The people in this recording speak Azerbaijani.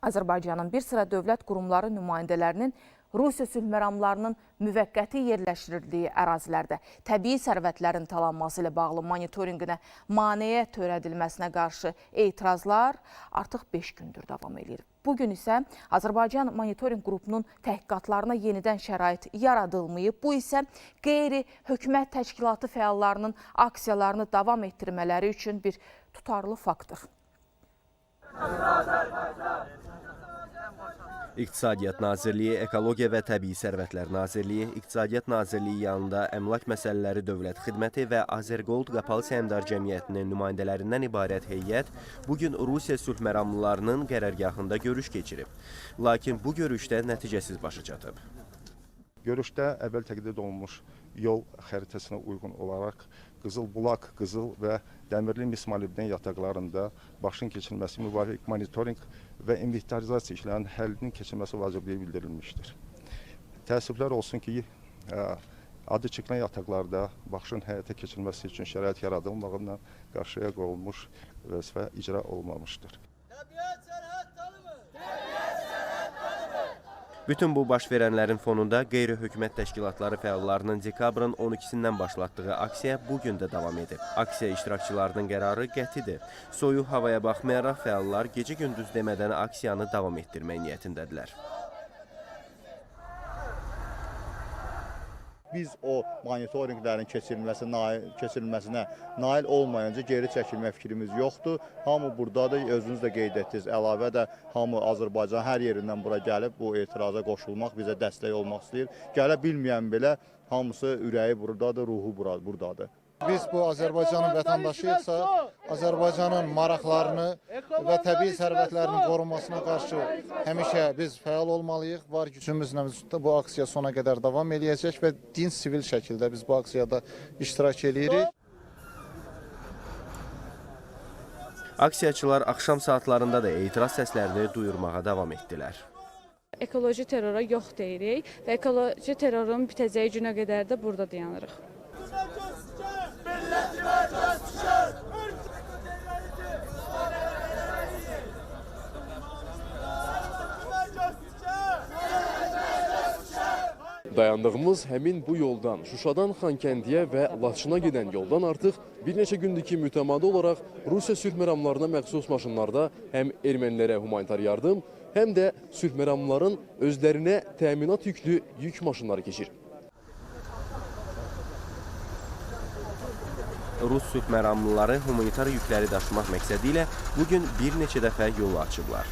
Azərbaycanın bir sıra dövlət qurumları nümayəndələrinin Rusiya sülh məramlarının müvəqqəti yerləşdirildiyi ərazilərdə təbii sərvətlərin talanması ilə bağlı monitorinqinə maneə törədilməsinə qarşı etirazlar artıq 5 gündür davam eləyir. Bu gün isə Azərbaycan Monitorinq Qrupunun təhqiqatlarına yenidən şərait yaradılmayıb. Bu isə qeyri-hökumət təşkilatı fəallarının aksiyalarını davam etdirmələri üçün bir tutarlı faktdır. İqtisadiyyat Nazirliyi, Ekologiya və Təbii Sərvətlər Nazirliyi, İqtisadiyyat Nazirliyi yanında Əmlak Məsələləri Dövlət Xidməti və Azergold Qapalı Səhmdar Cəmiyyətinin nümayəndələrindən ibarət heyət bu gün Rusiya sülh məramlılarının qərargahında görüş keçirib. Lakin bu görüşdə nəticəsiz başa çatıb. Görüşdə əvvəl təqdim olunmuş yol xəritəsinə uyğun olaraq Qızılbulaq, Qızıl və Dəmirli mis molibden yataqlarında başın keçirilməsi, müvafiq monitorinq və inventarizasiya işlərinin həllinin keçirilməsi vacibliyi bildirilmişdir. Təəssüflər olsun ki, adı çəkilən yataqlarda baxışın həyata keçirilməsi üçün şərait yaradılmağından qarşıya qoyulmuş vəzifə icra olunmamışdır. Bütün bu baş verənlərin fonunda qeyri-hökumət təşkilatları fəallarının dekabrın 12-sindən başlatdığı aksiya bu gün də davam edib. Aksiya iştirakçılarının qərarı qətidir. Soyuq havaya baxmayaraq fəallar gecə-gündüz demədən aksiyanı davam etdirmək niyyətindədirlər. Biz o monitorinqlərin keçirilməsinə nail olmayınca geri çəkilmə fikrimiz yoxdur. Hamı buradadır, özünüz də qeyd etdiniz. Əlavə də hamı Azərbaycan hər yerindən bura gəlib bu etiraza qoşulmaq, bizə dəstək olmaq istəyir. Gələ bilməyən belə hamısı ürəyi buradadır, ruhu buradadır. Biz bu Azərbaycanın vətəndaşıyıqsa, Azərbaycanın maraqlarını və təbii sərvətlərinin qorunmasına qarşı həmişə biz fəal olmalıyıq. Var gücümüzlə bu aksiya sona qədər davam eləyəcək və dinc sivil şəkildə biz bu aksiyada iştirak eləyirik. Aksiyaçılar axşam saatlarında da etiraz səslərini duyurmağa davam etdilər. Ekoloji terrora yox deyirik və ekoloji terrorun bitəcəyi günə qədər də burada dayanırıq. Dayandığımız həmin bu yoldan, Şuşadan Xankəndiyə və Laçına gedən yoldan artıq bir neçə gündür ki, mütəmadi olaraq Rusiya sülh məramlarına məxsus maşınlarda həm ermənilərə humanitar yardım, həm də sülh məramların özlərinə təminat yüklü yük maşınları keçir. Rus sülh məramlıları humanitar yükləri daşımaq məqsədi ilə bugün bir neçə dəfə yolu açıblar.